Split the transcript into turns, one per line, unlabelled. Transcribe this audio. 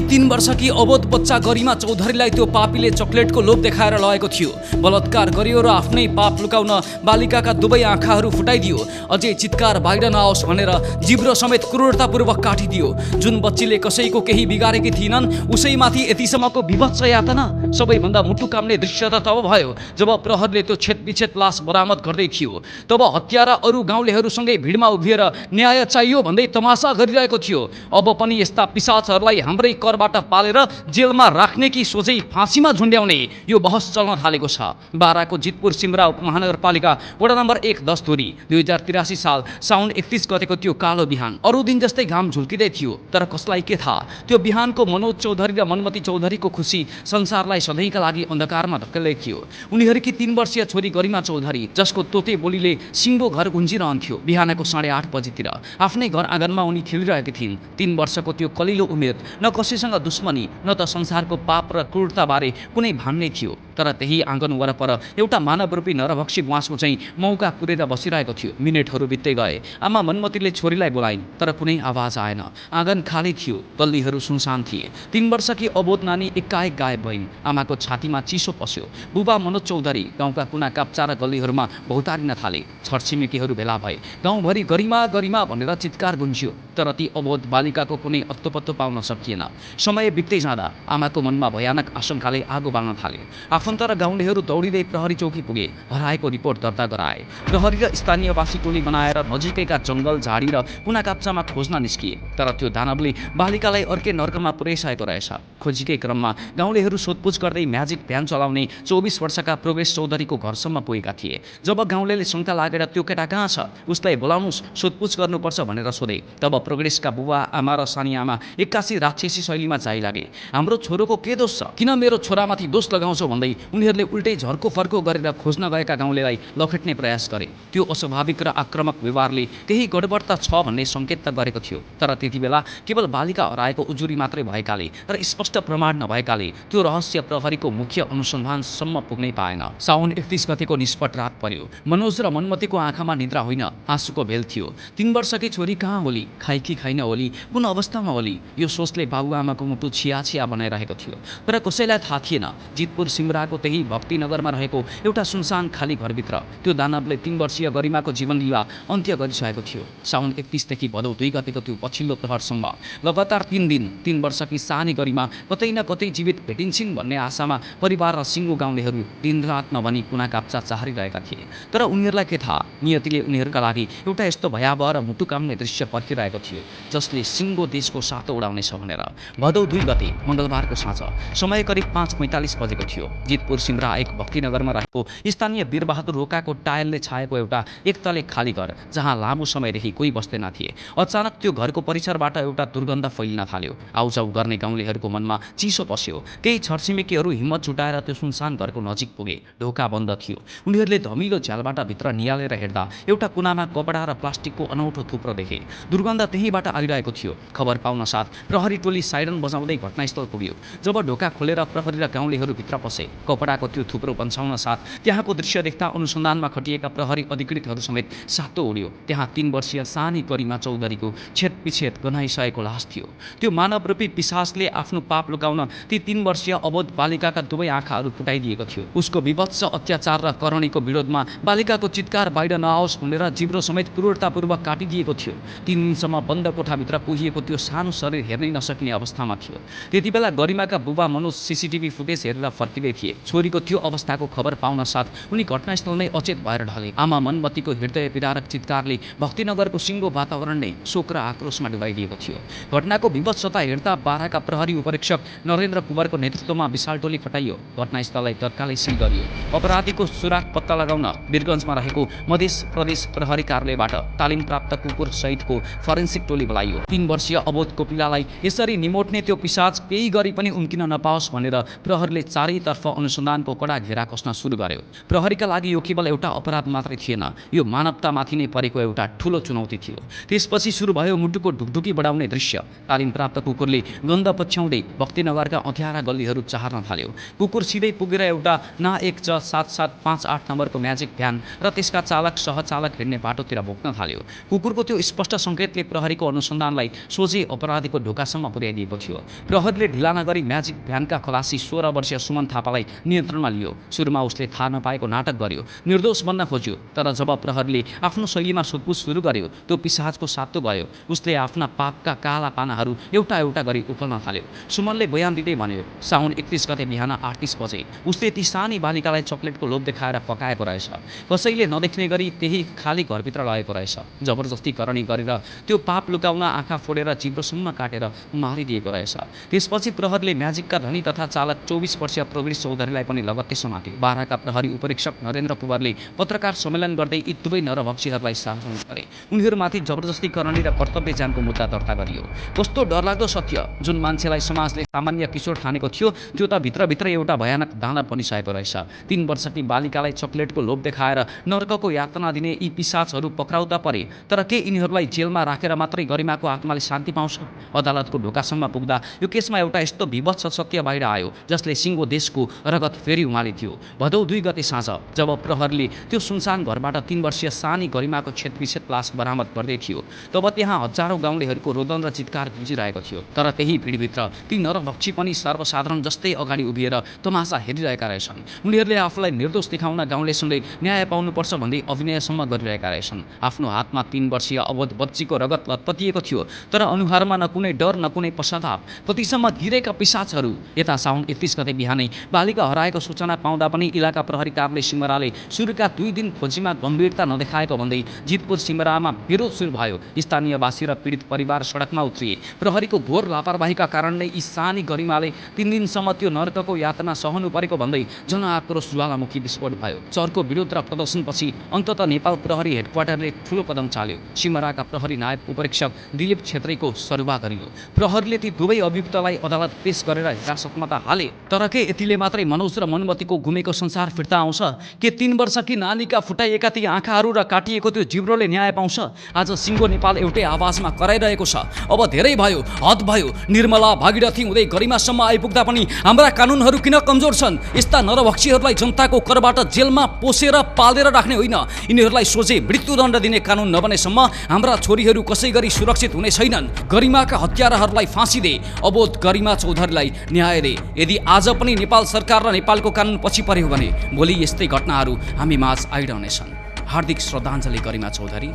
3 वर्षकी अबोध बच्चा गरिमा चौधरीलाई त्यो पापीले चकलेटको लोभ देखाएर लगेको थियो। बलात्कार गरियो र आफ्नै पाप लुकाउन बालिकाका दुवै आँखाहरू फुटाइदियो। अझै चित्कार बाहिर नआओस् भनेर जिब्रो समेत क्रूरतापूर्वक काटिदियो। जुन बच्चीले कसैको केही बिगारेकी थिएनन् उसैमाथि यतिसम्मको विभत्स यातना। सबैभन्दा मुटु काम्ने दृश्य त तब भयो जब प्रहरले त्यो छेदविच्छेद लास बरामद गर्दै थियो। तब हत्यारा अरू गाउँलेहरूसँगै भिडमा उभिएर न्याय चाहियो भन्दै तमासा गरिरहेको थियो। अब पनि यस्ता पिशाचहरूलाई हाम्रै करबाट पालेर जेलमा राख्ने कि सोझै फाँसीमा झुन्ड्याउने यो बहस चल्न थालेको छ। बाराको जितपुर सिमरा उपमहानगरपालिका वडा नम्बर 1 दस्तुरी 2083 साल साउन 31 गतेको त्यो कालो बिहान अरू दिन जस्तै घाम झुल्किँदै थियो। तर कसलाई के थाहा त्यो बिहानको मनोज चौधरी र मनमती चौधरीको खुसी संसारलाई सधैँका लागि अन्धकारमा धकेल्दै थियो। उनीहरूकी 3 वर्षीय छोरी गरिमा चौधरी जसको तोते बोलीले सिङ्गो घर गुन्जिरहन्थ्यो। बिहानको 8:30 बजीतिर आफ्नै घर आँगनमा उनी खेलिरहेकी थिइन्। 3 वर्षको त्यो कलिलो उमेर न कसैसँग दुश्मनी न त संसारको पाप र क्रूरताबारे कुनै भान नै थियो। तर त्यही आँगन वरपर एउटा मानवरूपी नरभक्षी ब्वाँसको चाहिँ मौका पुरेर बसिरहेको थियो। मिनेटहरू बित्दै गए। आमा मनमतीले छोरीलाई बोलाइन् तर कुनै आवाज आएन। आँगन खाली थियो, गल्लीहरू सुनसान थिए। 3 वर्षकी अबोध नानी एकाएक गायब भइन्। आमाको छातीमा चिसो पस्यो। बुबा मनोज चौधरी गाउँका कुना काप्चा र गल्लीहरूमा भौतारिन थाले। छरछिमेकीहरू भेला भए। गाउँभरि गरिमा गरिमा भनेर चित्कार गुन्जियो। तर ती अबोध बालिकाको कुनै अत्तोपत्तो पाउन सकिएन। समय बित्दै जाँदा आमाको मनमा भयानक आशंकाले आगो बाल्न थाले। आफन्त र गाउँलेहरू दौडिँदै प्रहरी चौकी पुगे। हराएको रिपोर्ट दर्ता गराए। प्रहरी र स्थानीयवासी टोली बनाएर नजिकैका जङ्गल झाडी र कुना काप्चामा खोज्न निस्किए। तर त्यो दानवले बालिकालाई अर्कै नर्कमा पुर्याइसकेको रहेछ। खोजीकै क्रममा गाउँलेहरू सोधपुछ गर्दै म्याजिक भ्यान चलाउने 24 वर्षका प्रोग्रेस चौधरीको घरसम्म पुगेका थिए। जब गाउँलेले शङ्का लागेर त्यो केटा कहाँ छ उसलाई बोलाउनुस् सोधपुछ गर्नुपर्छ भनेर सोधे तब प्रोग्रेसका बुबा आमा र सानी आमा एक्कासी राक्षसी शैलीमा जाइ लागे। हाम्रो छोरोको के दोष छ, किन मेरो छोरामाथि दोष लगाउँछौ भन्दै उनीहरूले उल्टै झर्को फर्को गरेर खोज्न गएका गाउँलेलाई लखेट्ने प्रयास गरे। त्यो अस्वाभाविक र आक्रामक व्यवहारले केही गडबड त छ भन्ने सङ्केत त गरेको थियो। तर त्यति बेला केवल बालिका हराएको उजुरी मात्रै भएकाले र स्पष्ट प्रमाण नभएकाले त्यो रहस्य प्रहरीको मुख्य अनुसन्धानसम्म पुग्नै पाएन। साउन 31 गतेको निष्पट रात पर्यो। मनोज र मनमतीको आँखामा निद्रा होइन आँसुको भेल थियो। 3 वर्षकी छोरी कहाँ होली, खाइ कि खाइन होली, कुन अवस्थामा होली, यो सोचले बाबुआमाको मुटु छिया छिया बनाइरहेको थियो। तर कसैलाई थाहा थिएन जितपुर सिमराको त्यही भक्तिनगरमा रहेको एउटा सुनसान खाली घरभित्र त्यो दानवले 3 वर्षीय गरिमाको जीवन लीला अन्त्य गरिसकेको थियो। साउन 31 देखि भदौ 2 गतेको त्यो पछिल्लो प्रहरसम्म लगातार 3 दिन 3 वर्षकी सानी गरिमा कतै न कतै जीवित भेटिन्छन् भन्ने आशामा परिवार र सिङ्गो गाउँलेहरू दिनरात नभनी कुना काप्चा चाहरिरहेका थिए। तर उनीहरूलाई के थाहा नियतिले उनीहरूका लागि एउटा यस्तो भयावह र मुटु काम्ने दृश्य पर्खिरहेको थियो जसले सिङ्गो देशको सातो उडाउनेछ भनेर। भदौ 2 गते मङ्गलबारको साँझ समय करिब 5:45 बजेको थियो। जितपुर सिमरा 1 भक्तिनगरमा रहेको स्थानीय वीरबहादुर रोकाको टायलले छाएको एउटा एकतले खाली घर जहाँ लामो समयदेखि कोही बस्दैन थिए। अचानक त्यो घरको परिसरबाट एउटा दुर्गन्ध फैलिन थाल्यो। आउजाउ गर्ने गाउँलेहरूको मनमा चिसो पस्यो। केही छरछिमेकीहरू हिम्मत जुटाएर त्यो सुनसान घरको नजिक पुगे। ढोका बन्द थियो। उनीहरूले धमिलो झ्यालबाट भित्र निहालेर हेर्दा एउटा कुनामा कपडा र प्लास्टिकको अनौठो थुप्रो देखे। दुर्गन्ध त्यहीबाट आइरहेको थियो। खबर पाउन साथ प्रहरी टोली साइरन बजाउँदै घटनास्थल पुग्यो। जब ढोका खोलेर प्रहरी र गाउँलेहरू भित्र पसे कपडाको त्यो थुप्रो बन्साउन साथ त्यहाँको दृश्य देख्दा अनुसन्धानमा खटिएका प्रहरी अधिकृतहरू समेत सातो उड्यो। त्यहाँ 3 वर्षीय सानी गरिमा चौधरीको छेदविच्छेद गनाइसकेको लास थियो। त्यो मानवरूपी पिशाचले आफ्नो पाप लुकाउन ती 3 वर्षीय अबोध बालिकाका दुवै आँखाहरू फुटाइदिएको थियो। उसको विभत्स अत्याचार र करणीको विरोधमा बालिकाको चित्कार बाहिर नआओस् भनेर जिब्रो समेत क्रूरतापूर्वक काटिदिएको थियो। 3 दिनसम्म बन्द कोठाभित्र पुगिएको त्यो सानो शरीर हेर्नै नसक्ने अवस्थामा थियो। त्यति बेला गरिमाका बुबा मनोज सीसीटीभी फुटेज हेरेर फर्किँदै थिए। छोरीको त्यो अवस्थाको खबर पाउन साथ उनी घटनास्थलमै अचेत भएर ढले। आमा मनमतीको हृदय विदारक चित्कारले भक्तिनगरको सिङ्गो वातावरण नै शोक र आक्रोशमा डुबाइदिएको थियो। घटनाको विभत्सता हेर्दा बाराका प्रहरी उपरीक्षक नरेन्द्र कुँवरको नेतृत्वमा विशाल टोली खटाइयो। घटनास्थललाई तत्कालै सिल गरियो। अपराधीको सुराग पत्ता लगाउन वीरगञ्जमा रहेको मध्य प्रदेश प्रहरी कार्यालयबाट तालिम प्राप्त कुकुर सहितको फरेन्सिक टोली बोलाइयो। 3 वर्षीय अबोधको पीडालाई यसरी निमोट्ने त्यो पिशाच केही गरी पनि उम्किन नपाओस् भनेर प्रहरीले चारैतर्फ अनुसन्धानको कडा घेरा कस्न सुरु गर्यो। प्रहरीका लागि यो केवल एउटा अपराध मात्रै थिएन, यो मानवतामाथि नै परेको एउटा ठूलो चुनौती थियो। त्यसपछि सुरु भयो मुटुको ढुकढुकी बढाउने दृश्य। तालिम प्राप्त कुकुरले गन्ध पछ्याउँदै भक्तिनगरका अँध्यारा गल्लीहरू चहार्न थाल्यो। कुकुर सिधै पुगेर एउटा ना 1J7758 नम्बरको म्याजिक भ्यान र त्यसका चालक सहचालक हिँड्ने बाटोतिर बोक्न थाल्यो। कुकुरको त्यो स्पष्ट सङ्केतले प्रहरीको अनुसन्धानलाई सोझै अपराधीको ढोकासम्म पुर्याइदिएको थियो। प्रहरीले ढिला नगरी म्याजिक भ्यानका खलासी 16 वर्षीय सुमन थापालाई नियन्त्रणमा लियो। सुरुमा उसले थाहा नपाएको नाटक गर्यो, निर्दोष बन्न खोज्यो। तर जब प्रहरीले आफ्नो शैलीमा सोधपुछ सुरु गर्यो, त्यो पिशाचको सातो भयो। उसले आफ्ना पापका काला पानाहरू एउटा एउटा गरी उफल्न थाल्यो। सुमनले बयान दिँदै भन्यो, साउन 31 गते बिहान 8:30 बजे उसले ती सानी बालिकालाई चक्लेटको लोभ देखाएर पकाएको रहेछ। कसैले नदेख्ने गरी त्यही खाली घरभित्र लगेको रहेछ। जबरजस्ती करणी गरेर त्यो पाप लुकाउन आँखा फोडेर जिब्रोसम्म काटेर मारिदिएको रहेछ। त्यसपछि प्रहरीले म्याजिकका धनी तथा चालक 24 वर्षीय प्रवीण चौधरीलाई पनि लगत्तै समात्यो। बाराका प्रहरी उपरीक्षक नरेन्द्र कुँवरले पत्रकार सम्मेलन गर्दै यी दुवै नरभक्षीहरूलाई शासन गरे। उनीहरूमाथि जबरजस्ती करणी र कर्तव्य जानको मुद्दा दर्ता गरियो। कस्तो डरलाग्दो सत्य! जुन मान्छेलाई समाजले सामान्य किशोर ठानेको थियो, त्यो त भित्रभित्रै एउटा भयानक दानव बनिसकेको रहेछ। 3 वर्षकी बालिकालाई चक्लेटको लोभ देखाएर नर्कको यातना दिने यी पिशाचहरू पक्राउदा परे। तर के यिनीहरूलाई जेलमा राखेर मात्रै गरिमाको आत्माले शान्ति पाउँछ? अदालतको ढोकासम्म पुग्दा यो केसमा एउटा यस्तो विभत्स सत्य बाहिर आयो जसले सिङ्गो देशको रगत फेरि उमालिदियो। भदौ 2 गते साँझ जब प्रहरीले त्यो सुनसान घरबाट 3 वर्षीय सानी गरिमाको क्षतविक्षत लास बरामद गर्दै थियो, तब त्यहाँ हजारौँ गाउँलेहरूको रोदन र चित्कार गुन्जिरहेको थियो। तर त्यही भिडभित्र ती नरभक्षी पनि सर्वसाधारण जस्तै अगाडि उभिएर तमासा हेरिरहेका रहेछन्। उनीहरूले आफूलाई निर्दोष देखाउन गाउँलेसँगै न्याय पाउनुपर्छ भन्दै अभिनयसम्म गरिरहेका रहेछन्। आफ्नो हातमा 3 वर्षीय अबोध बच्चीको रगत लतपतिएको थियो, तर अनुहारमा न कुनै डर न कुनै पश्चाताप। कतिसम्म गिरेका पिशाचहरू! यता साउन 31 गते बिहानै बालिका हराएको सूचना पाउँदा पनि इलाका प्रहरी कार्यालय सिमराले सुरुका 2 दिन खोजीमा गम्भीरता नदेखाएको भन्दै जितपुर सिमरामा विरोध सुरु भयो। स्थानीयवासी र पीडित परिवार सडकमा उत्रिए। प्रहरीको घोर लापरवाहीका कारण नै यी सानी गरिमाले 3 दिनसम्म त्यो नर्कको यातना सहनु परेको भन्दै जनआक्रोश ज्वालामुखी विस्फोट भयो। चर्को विरोध र प्रदर्शनपछि अन्ततः नेपाल प्रहरी हेडक्वार्टरले ठूलो कदम चाल्यो। सिमराका प्रहरी नायब उपरीक्षक दिलीप छेत्रीको सरुवा गरियो। प्रहरीले ती दुवै अभियुक्तलाई अदालत पेश गरेर हिरासतमा त हाले। तर के यतिले मात्रै मनोज र मनुमतीको गुमेको संसार फिर्ता आउँछ? के 3 वर्षकी नानीका फुटाइएका ती आँखाहरू र काटिएको त्यो जिब्रोले न्याय पाउँछ? आज सिङ्गो नेपाल एउटै आवाजमा कराइरहेको छ। अब धेरै भयो, हद भयो। निर्मला भागीरथी हुँदै गरिमासम्म आइपुग्दा पनि हाम्रा कानुनहरू किन कमजोर छन्? यस्ता नरभक्षीहरूलाई जनताको करबाट जेलमा पोसेर पालेर राख्ने होइन, यिनीहरूलाई सोझै मृत्युदण्ड दिने कानुन नबनेसम्म हाम्रा छोरीहरू कसै गरी सुरक्षित हुने छैनन्। गरिमाका हत्याराहरूलाई फाँसी दे, अबोध गरिमा चौधरीलाई न्याय दे। यदि आज पनि नेपाल सरकार र नेपालको कानुन पछि पर्यो भने भोलि यस्तै घटनाहरू हामी माझ आइरहनेछन्। हार्दिक श्रद्धाञ्जली गरिमा चौधरी।